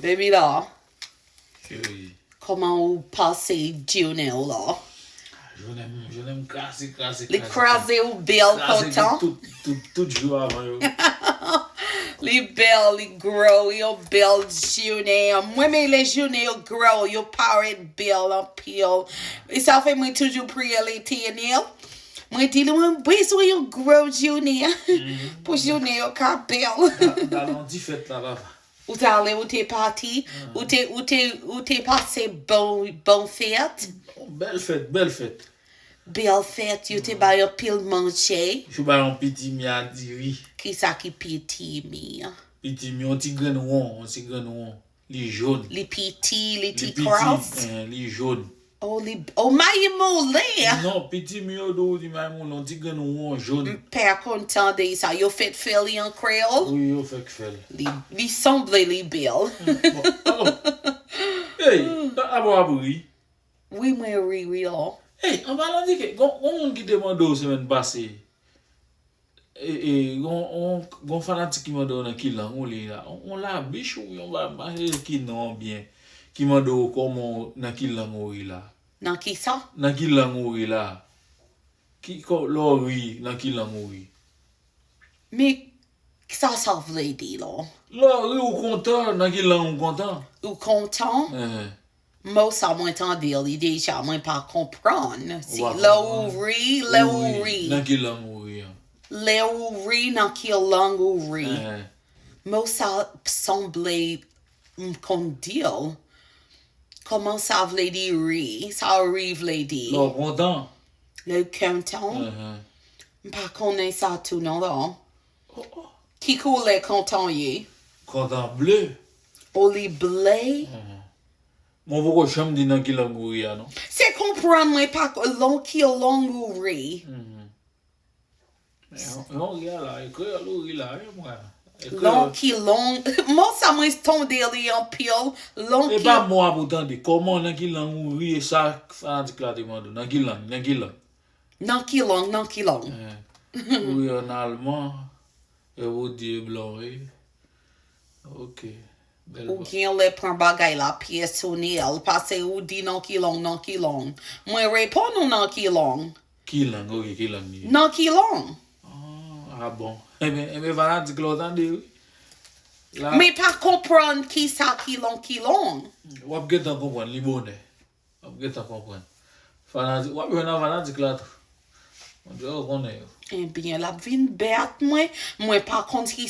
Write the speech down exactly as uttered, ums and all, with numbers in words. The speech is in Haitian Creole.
Baby la, Cheri. Kòman ou pase jounen w la? Jounen m, jounen m kraze, kraze, Li kraze ou bèl kontan. Tout, tout, tout jou avan yo. Li bèl, li gwo, yo bèl jounen. Mwen men lè jounen yo gwo, yo parèt bèl anpil. E sa fè mwen toujou priye Letènèl. Mwen di li mwen bezwen yon gwo jounen pou jounen yo ka bèl. Dalon di fèt la papa. Ou t ale, ou te pati, ou te, ou te, ou te pase bon, bon fèt. Bèl fèt, bèl fèt. Bèl fèt, yo te bay anpil manje. Yo bay yon pitimi a diri. Kisa ki pitimi? Pitimi, yon ti grenn won, yon ti grenn won. Li jòn. Li piti, li ti kras. Eh, li jòn. Oh, li, oh, mayi moulen. Non, pitimi yo do ou di mayi moulen, yon ti grenn won jòn. M pa konn tande sa. Yo fèk fè li an kreyòl? Wi, yo fèk fè l. Li, li sanble li bèl. Bon, ah bon. Hey, apa w ap ri? Wi, mwen ri, wi, oh. Hey, an palan de ke, gon, gon moun ki te mande w semèn pase. E, e, gon, gon, gon fanatik ki mande w nan ki lang ou li la. On, on labich ou yon ba, ma ki non byen. Ki mande w kòman w, nan ki lang ou ri la. Nan ki sa? Nan ki lang ou ri la. Ki, kò, lè w ri, nan ki lang ou ri. Men, sa sa vle di la? Lè w ri ou kontan, nan ki lang ou kontan. Ou kontan? Eh, Mo sa mwen tande li deja, mwen pa konprann. Si pa lè ou konprann. ri, lè ou ri. Nan ki lang ou ri an. Lè ou ri, nan ki lang ou ri. Eh, Mo sa sanble m konn di l. Kòman sa vle di ri? Sa ri vle di? Lè w kontan. Lè w kontan? Eh, M pa konnen sa tou non la. oh, oh. Ki koulè kontan ye? Kontan ble. O li ble? Mwen poko janm di nan ki lang ou ri a non. Se konprann mwen pa ko- lan ki lang ou ri. Mhm. Men yon, yon ri a la, e kreyòl ou ri la, e mwen. E Lan kreyòl. Ki lang. Mo sa mwen tande li anpil. Lan E ki pa mo a pou tande. Kòman nan ki lang ou ri e sa fanatik la te mande w. Nan ki lang, nan ki lang. Nan ki lang, nan ki lang. Eh, ou ri an alman. E ou di e blan wi. Ok. Bèl Ou pa. Gen lè pran bagay la pyèsonèl, paske ou di nan ki lang, nan ki lang. Mwen reponn ou nan ki lang. Ki lang, ok, ki lang li ye? Nan ki lang. Ah, ah bon. Ebyen, ebyen, fanatik la w tande wi. La, Men pa konprann ki sa ki lang, ki lang. W ap gentan konprann li bonè. W ap gentan konprann. Fanatik, w ap jwenn nan fanatik la tou. Bondye ou konnen yo. Ebyen, l ap vin bèt mwen. Mwen pa konn ki